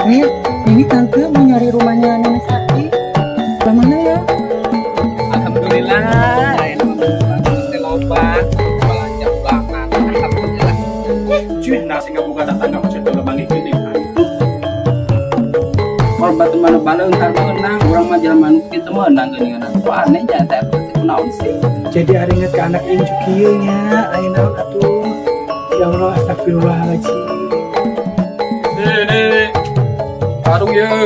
Mir, ini tante mau nyari rumahnya Nenek Sakti. Sebelah mana ya? Alhamdulillah, ini mah teh loba belanja bulanan. Alhamdulillah. Cuy, nasi ngabuka tetangga maksudnya udah bangkit gede. Kalau batu mana baleung ntar meunang, urang mah jelema nu kitu meunang geuningan. Kok aneh nya teh teh kunaon sih? Jadi ari inget ke anak incu kieu nya, aya naon atuh. Ya Allah, astagfirullahaladzim. Nih. Warung ye. Kan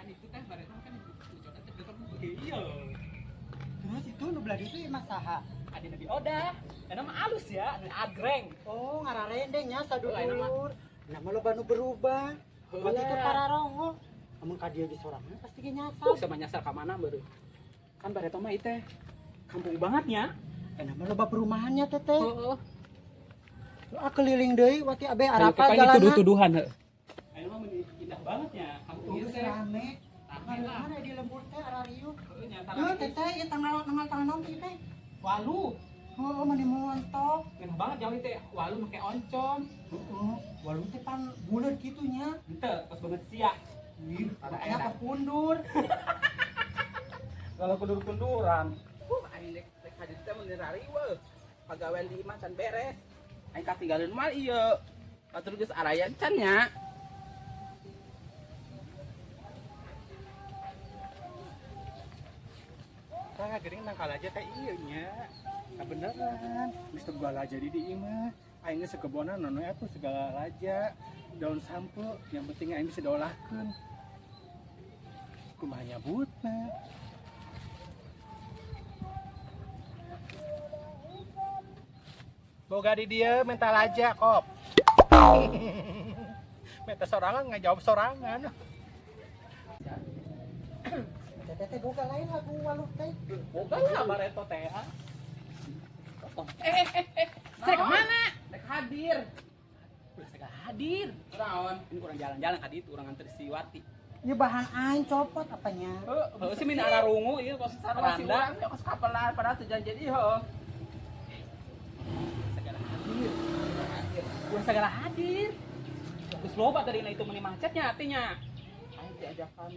itu teh bareto kan iya. Terus itu nu belah ditu mah saha? Adi Nabi Oda. Eta mah alus ya, anu agreng. Oh, ngararendeng nya Oh, ayeuna mah. sadulur. Nama loba nu berubah. Waktu itu Heula. pararongo. Amun ka dieu ge sorangan pasti ge nyasar. Sama nyasar ka mana baru? Kan bareto mah ieu teh kampung banget nya. Eh, nama loba perumahannya teteh. Heeh. Ah, keliling deui wati abe Arapa arapa jalanna. Tuduh-tuduhan heuh. Ayeuna mah meuni indah banget nya kampung ieu Geus teh. rame. Rame lah. Mana di lembur teh arariuh. Heuh nya Heuh teteh ieu tanggal tanggal tanggal naon teh teh? Walu. Heuh mah dimontok. Ngeunah banget jauh teh walu make oncom. Heeh, walu teh pan buleut kitu nya. Henteu, kos banget sia. Ih, Rada makanya enak. kos kundur. Kalau kundur-kunduran. Aing rek rek hadir teh mun rariweuh. Pagawean di imah can beres. Aing katinggalin mah ieu. Batur geus araya can nya. Tah geuning nangkal aja teh ieu nya. Kabeneran, geus teu aja di dieu mah. Aing geus sekebonan nono atuh segala laja, daun sampo, yang penting aing bisa diolahkeun. Kumaha nyabutna? Boga di dia minta laja kop. Minta sorangan nggak jawab sorangan. Teteh teh boga lain lagu walu teh. Boga lah bareto teh. Ah. Eh. Saya kemana? Rek hadir. Ulah segala hadir. Naon? Ini kurang jalan-jalan ka ditu urang nganter si Wati. Ieu bahan aing copot apanya? Heuh, sih mina ararungu ieu kos Sarua si randa. urang teh kos kapelan padahal teu janjian ieu heuh. Segala hadir. Ulah segala hadir. Geus loba tadi na itu meuni macetnya artinya. Aing diajakan.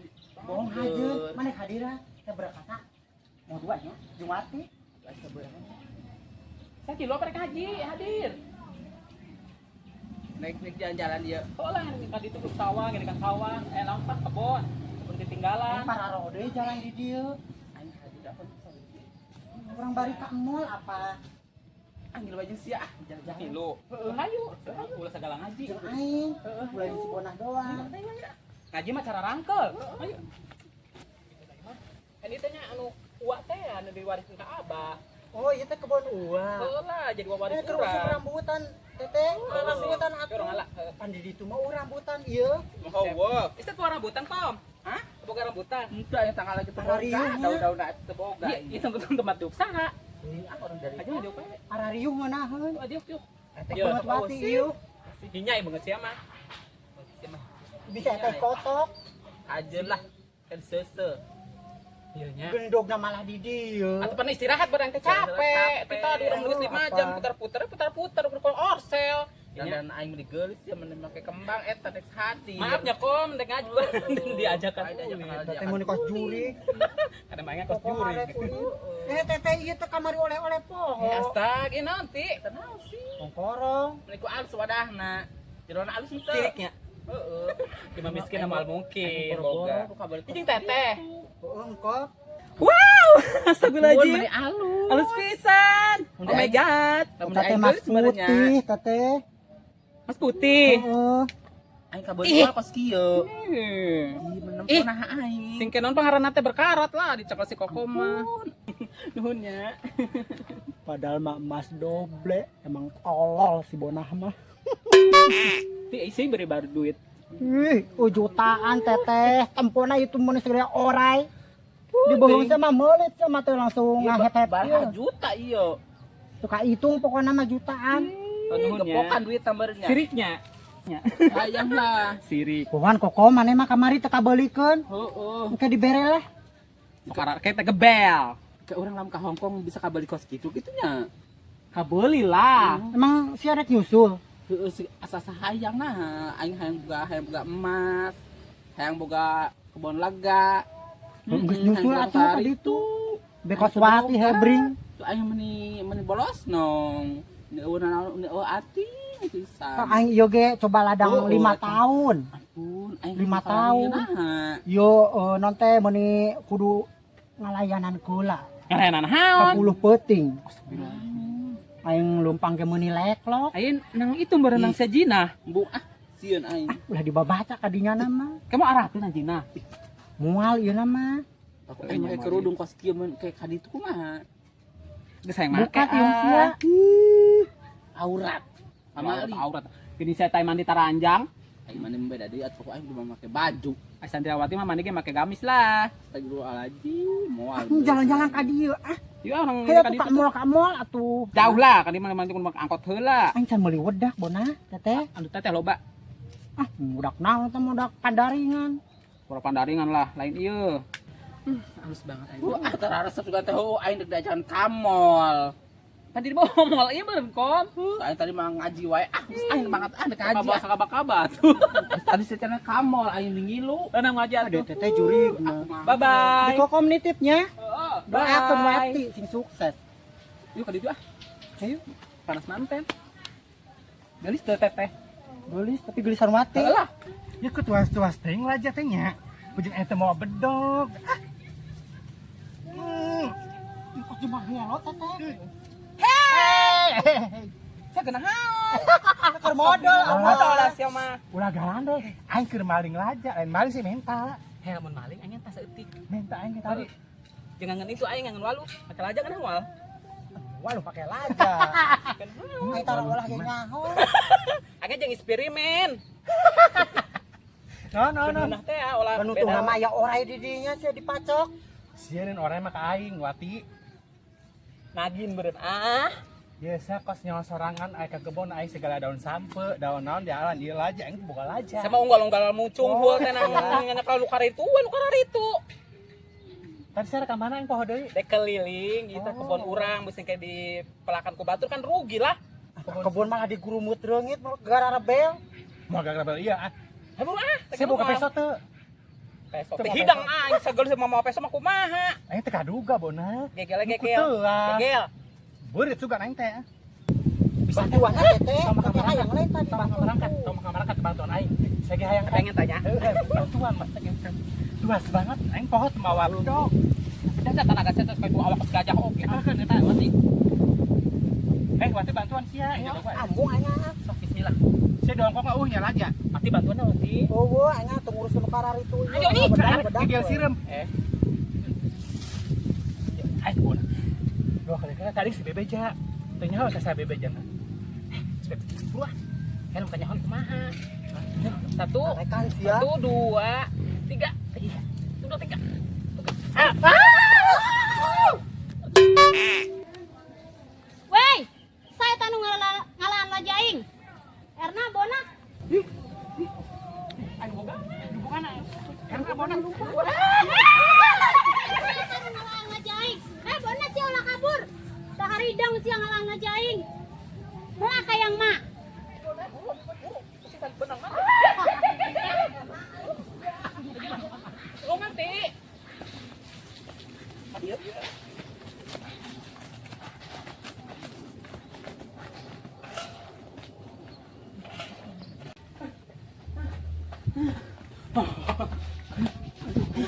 Bohong hajeun, mana hadira teh berkata. Mau dua nya, jeung Wati. Saya kilo pada haji hadir. Naik naik jalan-jalan ieu. Oh lah yang tadi itu ke sawah, gini kan sawah, lampak kebon, kebon ketinggalan. Aing pararode jalan di dieu. Aing hadir apa bisa. Urang bari ka mall apa? Anggil baju sia ah jalan-jalan. Kilo. Heeh, hayu. Ulah segala ngaji. Jeung aing, ulah di Sibonah doang. Ngaji mah cara rangkel. Ayo. Kan itu nya anu uak teh anu diwariskeun ka abah. Oh, ieu teh kebon uang. Heeh lah, jadi waris Eh, keur usum urang. rambutan, teteh. Rambutan atuh. Urang ala. Heeh. Pan di ditu mah urang rambutan ieu. Heueuh. Is teh rambutan, Tom? Hah? Boga rambutan. Henteu aya tanggal lagi teu boga. Arariuhnya. Daun-daun teu boga. Iya, itu tempat diuk saha. Ini ah orang dari Aja diuk we. Arariuh ngeunaheun. Tuh diuk diuk. Teh Iya. Banget Wati ieu. Hinyai banget sia mah. Bisa teh kotok. Aja lah. Kan seuse. Iya nya. Gendogna malah di dieu. Atau pernah istirahat barang teh capek. Capek. Kita di urang geus 5 jam Apa? putar-putar putar-putar ukur orsel. Dan dan aing meni geulis ya meni make kembang eta rek hadir. Maaf nya kom, dek ngaji diajakan Aing diajakan ulin. aja. Teteh mun kos jurik. Ada mainnya kos Pokok jurik. arek ulin. Eh teteh ieu teh kamari oleh-oleh poho. Astag, ini nanti. Tenang sih. Kongkorong. Meni ku alus wadahna. Jerona alus henteu. Ciriknya. Heeh. Cuma miskin amal mungkin. Boga. Ini teteh. Heeh, engkau. Wow, astagfirullahaladzim. Meni alus. Halus pisan. Oh my god. Lamun Teteh aing mas geulis sebenarnya. putih, teteh. Mas putih. Heeh. Aing kabeuli kos kieu. Hmm. Ih, menempo Ih. nah aing. Sing kenon pangaranna teh berkarat lah dicekal si Koko mah. Nuhun nya. Padahal mah emas doble, emang tolol si Bonah mah. Ti isi beri baru duit. Ih, oh jutaan teteh. Tempona itu mun segede orai. Dibohong sama meulit sama teh langsung ngahet-het. Baraha ieu. juta ieu. Suka hitung pokoknya mah jutaan. Oh, nuhun nya. Gepokan duit tambarnya. Siriknya. Nya. Hayang lah. Sirik. Pohan koko maneh mah kamari teu kabeulikeun. Heeh. Engke dibere lah. Sekarang kayak teh gebel. Ke urang lamun ka Hongkong bisa kabeuli kos kitu kitu nya. Kabeuli lah. Emang si arek nyusul. Heeh, si asa hayang nah, aing hayang boga emas, hayang boga kebon lega. Geus nyusul atuh tadi itu. Bekos wati hebring. Tuh aing meni meni bolos nong. Ni eueuh naon ni eueuh ati pisan. Aing ieu ge coba ladang Oh, 5 eta. tahun. Ampun, aing 5 masalah tahun. Nah. Yo non teh meuni kudu ngalayanan kula. Ngalayanan haon? 10 peuting. Aing lumpang ke meuni leklok. Aing nang itu berenang sejina. Bu ah, sieun aing. Ulah dibabaca kadinya nama. Kamu arahkeun anjina. Mual ieu nama. Aku aing make kerudung kos kieu mun kayak kaditu kumaha? Geus hayang make. Buka tiung sia. Aurat. Aurat Pamali. aurat. Gini saya tay mandi taranjang. Aing mana beda deui atuh aing kudu make baju. Ai santriawati mah mandi ge make gamis lah. Astagfirullahaladzim, moal. Jalan-jalan ka dieu ah. Ieu orang Hayo ka tuh ditu ka mall ka mall atuh. Jauh lah, kan di mana mandi kudu make angkot heula. Aing can meuli wedak bona teteh. Anu teteh loba. Ah, budak naon teh budak pandaringan. Pura pandaringan lah, lain ieu. Halus banget aing. Wah, tara resep juga teh oh, aing deg diajakan ka mall. Tadi di bawah mall ieu beureum kom. Aing tadi mah ngaji wae. Ah, geus aing banget ah dek ngaji. Ngaji sakaba-kaba tuh. Ah. Tadi secara ka mall aing ngilu. Tenang ngaji Ada atuh. teteh jurig. Bye bye. Di kokom nitipnya. Doakeun Bye. wati sing sukses. Yuk ka ditu ah. Ayo, Panas manten. Gelis teu teteh. gelis tapi gelisan wati. Heeh lah. Ya ku tuas-tuas teuing laja teh nya. Ujung eta mau bedog. Ah. Hmm. Kok cuma gelo teteh. Saya kena haon. Keur modal Modal lah sia mah. Ulah galandol. Aing keur maling laja, lain maling sih menta. Heh mun maling aing tas eutik. Menta aing tadi. Jangan ngan itu aing ngan walu. Make laja kan moal. Wah, lu pakai laja. Aing taruh ulah ge nyaho. Aing jeung eksperimen. No no no. Nah teh ah, olah Penutung nama aya orai di dinya sia dipacok. Sieun orang mah ka aing wati. Nagin beureum ah. Biasa kos nyawa sorangan aing ka kebon aing segala daun sampe, daun naon di alan ieu laja aing boga laja. Sama unggal-unggal mucung hul teh nang nanya kalau lu kararitu. Tadi saya ka mana aing poho deui? Dek keliling gitu Oh. kebon urang beusi kayak di pelakan ku batur kan rugi lah. Kebun malah digurumut reungit gara rebel. Moal gagal iya ah. Hei buru ah, Saya boga peso teu. Peso. Teu Teu boga hidang aing segel sama mau peso mah kumaha. Aing teu kaduga bona. Gegel Ku gegel. teuas. Gegel. Beurit sugan aing teh. Bisa tuahna teteh, Tong tapi hayang lain tadi Tong makan tong makan bantuan aing. Saya ge hayang Pengen tanya. Heuh, bantuan mas tuas banget aing poho teu mawa bedog. Dah dah tenaga saya terus kayak awak gajah oge. Eta kan eta wati. Eh wati bantuan sia. Ambung aing ah. Sok bismillah. Sia dongkok mah nya laja. Pasti bantuan wati. Oh, aing ah teu nguruskeun nu kararitu. Ayo, ih, Gegel sirem. Eh. Aing kebon. Dua kali kali tadi si bebeja. Teu nyaho ka saya bebeja mah. Si Bebe. Buru ah. Helm tanya hon kumaha. Satu, Rekan sia. satu, dua, tiga. Iya. Satu, dua, tiga. Wey, saya tanu ngalaan laja aing. Erna bona. Aing boga. Dukungan aing. Karena bona. Saya tanu ngalaan laja aing. Eh bona sia ulah kabur. Tak haridang sia ngalaan laja aing. Belah kayang mak. Benang mana? Lu ngerti?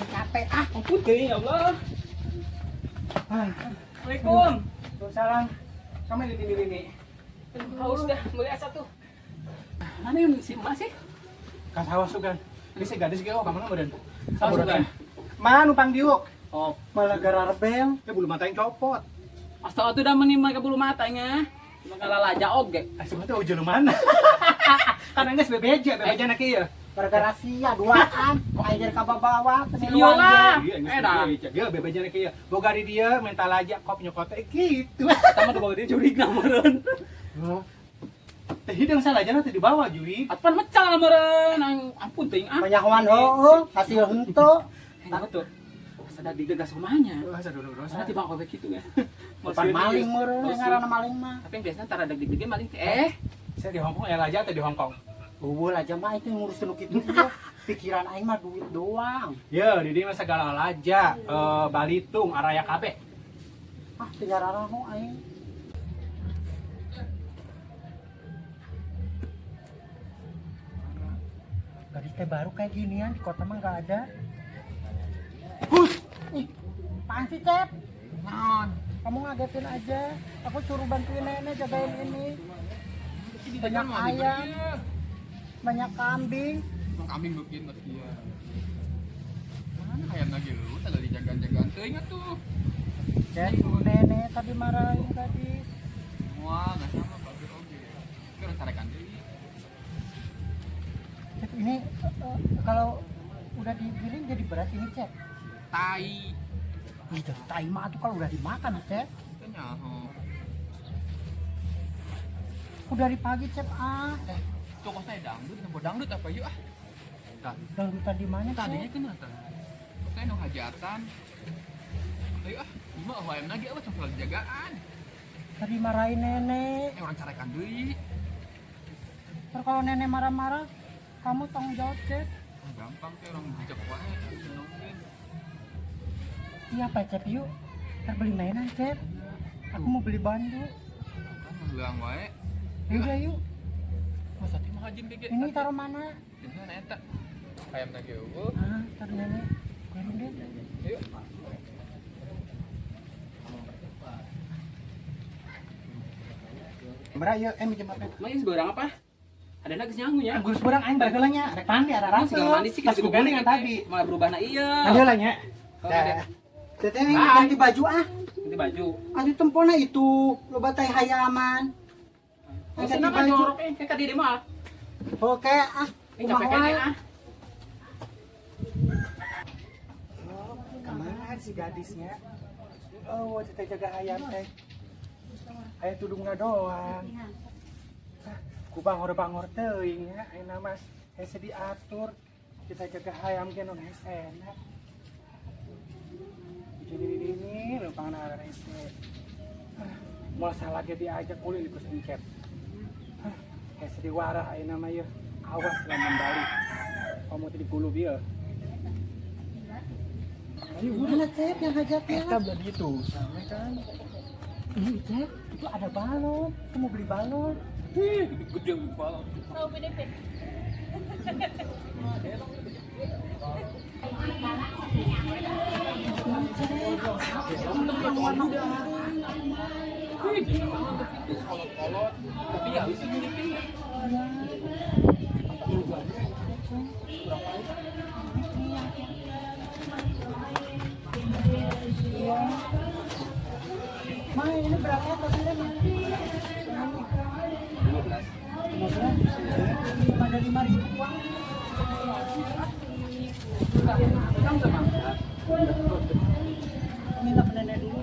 Capek ah. Ampun teh ya Allah. Assalamualaikum. Salam. Kamu di sini ini. Haus dah, beli asa tuh. Mana yang si emak sih? Ka sawah sugan. Ini si gadis ge oh ka mana meureun? Sawah sugan. Mana numpang diuk? Oh, Malah gara rebel. Ya bulu mata yang copot. astaga tuh dah menimba ke bulu matanya. Cuma kalah laja oge. Ah, sebenarnya ujung mana? Karena geus bebeja, bebeja nak ieu. Gara-gara sia duaan. Kok aing jadi kababawa teu Iya lah. Iya, geus Eh dah. bebeja. Dia bebeja nak ieu. Boga di dia mental aja kop nyokot teh gitu. Eta mah dibawa dia jurig na meureun. Teh hidung salah aja nanti dibawa juri. Atuh mecal meureun. Ampun teuing ah. Panyahoan heueuh, hasil henteu. Enak tuh. Asa digegas rumahnya. Wah, saduh dosa. Sana tiba kowe gitu ya. Bukan maling meureun, ngaranna maling mah. Tapi yang biasanya tara deg-deg maling teh. Eh, Saya di Hongkong ya laja atau di Hongkong? Eueuh laja mah itu ngurusin nu kitu ieu. Pikiran aing mah duit doang. Ya, di dieu mah segala laja, balitung, araya kabeh. Ah, tinggal raraho aing. Gadis teh baru kayak ginian di kota mah nggak ada. Hus! Ih, apaan sih, Cep? Naon? Kamu ngagetin aja. Aku suruh bantuin nenek jagain ini. Banyak ayam, banyak kambing. Kambing bikin mas dia. Mana ayam lagi lu? Tadi dijagaan-jagaan teuing atuh. Cep, suruh nenek tadi marahin gadis. Wah, nggak sama bagus oge. Itu orang carekan deui. Cep, ini kalau udah digiling jadi beras ini, Cep. Tai. Ih, jadi tai mah tuh kalau udah dimakan, Cep. Teu nyaho. Aku dari pagi, Cep, ah. Toko saya dangdut, nempo dangdut apa yuk ah? Tah, Dangdutan di mana, Cep? tadinya kena tah. Saya nu hajatan. Ayo ah, lima ayam lagi apa cuma jagaan. Tadi marahin nenek. Eh orang carekan deui. Ntar kalau nenek marah-marah, kamu tanggung jawab, Cep. Ah, gampang teh orang bijak wae nongin. Iya, Pak Cep, yuk. Ntar beli mainan, Cep. Aku mau beli bando. Kan leuang wae. Yaudah, yuk. Masa teh mah hajin bege. Ini taruh mana? Di mana eta? Ayam lagi eueuh. Ah, taruh nenek. Kurang deh. Yuk. Berak yeuh, minjem apa? Emang ini sebarang apa? Ada lagi nyangu nya. Gurus berang aing balik heula nya, rek mandi ada rasa. Segala mandi sih Tas gugulingan tadi. Malah berubah na iya. Mandi heula nya. Oh, ada. Teteh ini ganti baju ah. Ganti baju. Aduh tempona itu, loba tai hayaman. Oh, Ganti senang baju. jorok eh kayak tadi mah. Oke, ah. Eh capek Kumaha kan wae. ah. Oh, kemana si gadisnya? Oh, kita jaga ayam teh. Ayam tudungna doang. Ah, ku bangor-bangor teuing nya, ayeuna mah hese diatur. Kita jaga hayam ge non hesena. Jadi di ini lumpangan arah hese. Ah, moal salah ge diajak ulin ku Encep. Ah, hese diwarah ayeuna mah yeuh. Awas lamun balik. Kamu teh digulub ieu. Mana Cep yang hajatnya? Eta belah ditu sama kan. Ini Cep, itu ada balon. Aku mau beli balon. Wih, gede balon. Tahu PDP. Wih, kolot-kolot. Tapi ya bisa nyulipin. Iya. Ma, ini berapa totalnya, Ma? 15. 15. Ada 5.000 uang. Utang sama. Minta ke nenek dulu.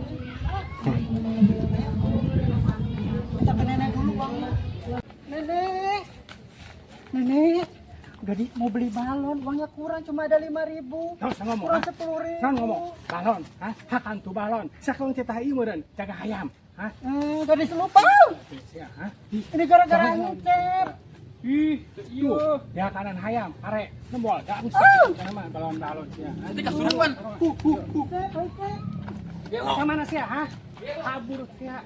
Minta ke nenek dulu uangnya. Nenek. Nenek. Gadis mau beli balon, uangnya kurang cuma ada 5.000. Terus ngomong, Kurang ha? 10.000. Kan ngomong, balon, ha? Hakan tuh balon. Sakalong cetah ieu meureun, jaga hayam, ha? Gadis lupa. Sia, ha? Ih, Ini gara-gara Encep. Ih, tuh, ya kanan hayam, pare, nembol, gak usah. Kana mah balon-balon sia. ha? Nanti kasurupan. Cep, ayo, Cep. Ka mana sia, ha? Kabur sia.